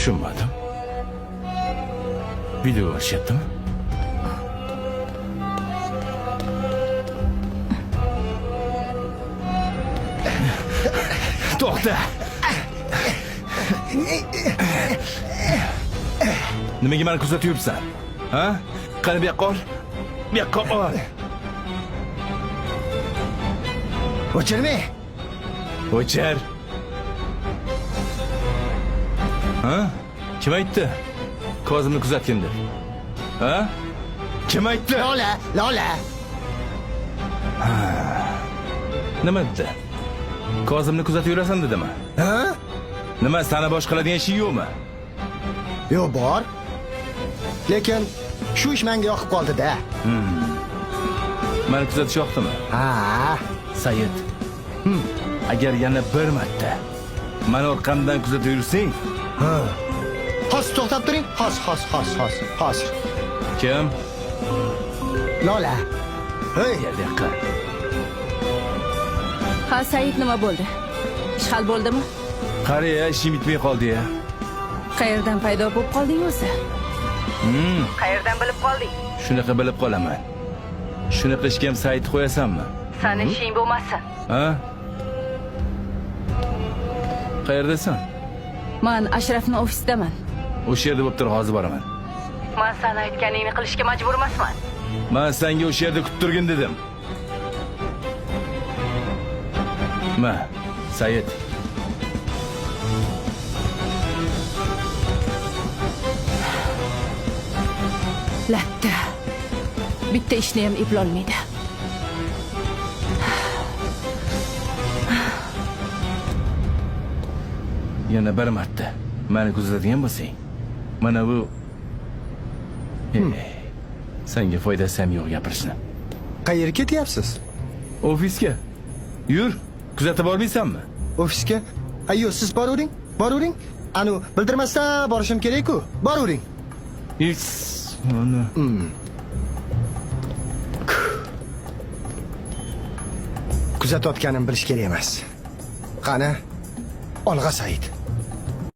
Tushunmadim. Video olishyaptimi? To'xta! Nimaga meni kuzatib yuribsan? Ha? Qani bu yoqqa ol. Bu yoqqa ol. O'chirme. O'chir. Ha? Kim aytdi? Kozimni kuzatgin deb. Ha? Kim aytdi? Lola, Lola. Nima dedi? Kozimni kuzatib yurasan dedimi? Ha? Nima, sani boshqa qiladigan ishing yo'qmi? Yo'q, bor. Lekin shu ish menga yoqib qoldi-da. Meni kuzatish yoqdimi? Ha. Sayid. Agar yana bir marta meni orqamdan kuzatib yursang, Ha. Hozir to'xtab turing. Hozir, hozir, hozir, hozir. Hozir. Kim? Lola. Hey, Gel bu yoqqa. Ha, Said, nima bo'ldi? Ish hal bo'ldimi? Qara, ya, ishim bitmay qoldi ya. Qayerdan paydo bo'lib qolding o'zi? Qayerdan bilib qolding? Shunaqa bilib qolaman. Shunaqa ishga ham Said qo'yasanmi? Sani ishing bo'lmasin. Ha? Qayerdasan? Man Ashrafning ofisidaman. O'sha yerda bo'lib tur, hozir boraman. Man sani aytganingni qilishga majbur emasman. Man senga o'sha yerda kutib turgin dedim. Ma, Said. Latta. Bitta ishni ham eplolmaydi. Yana bir marta meni kuzatadigan bo'lsang, mana bu senga foydasi ham yo'q gapirishni. Qayerga ketyapsiz? Ofisga. Yur, kuzatib bormaysanmi? Ofisga? Ayyo, siz boravering, boravering. Anu, bildirmasdan borishim kerak-ku. Boravering. Is, uni. Kuzatayotganim bilish kerak emas. Qani, olg'a Said.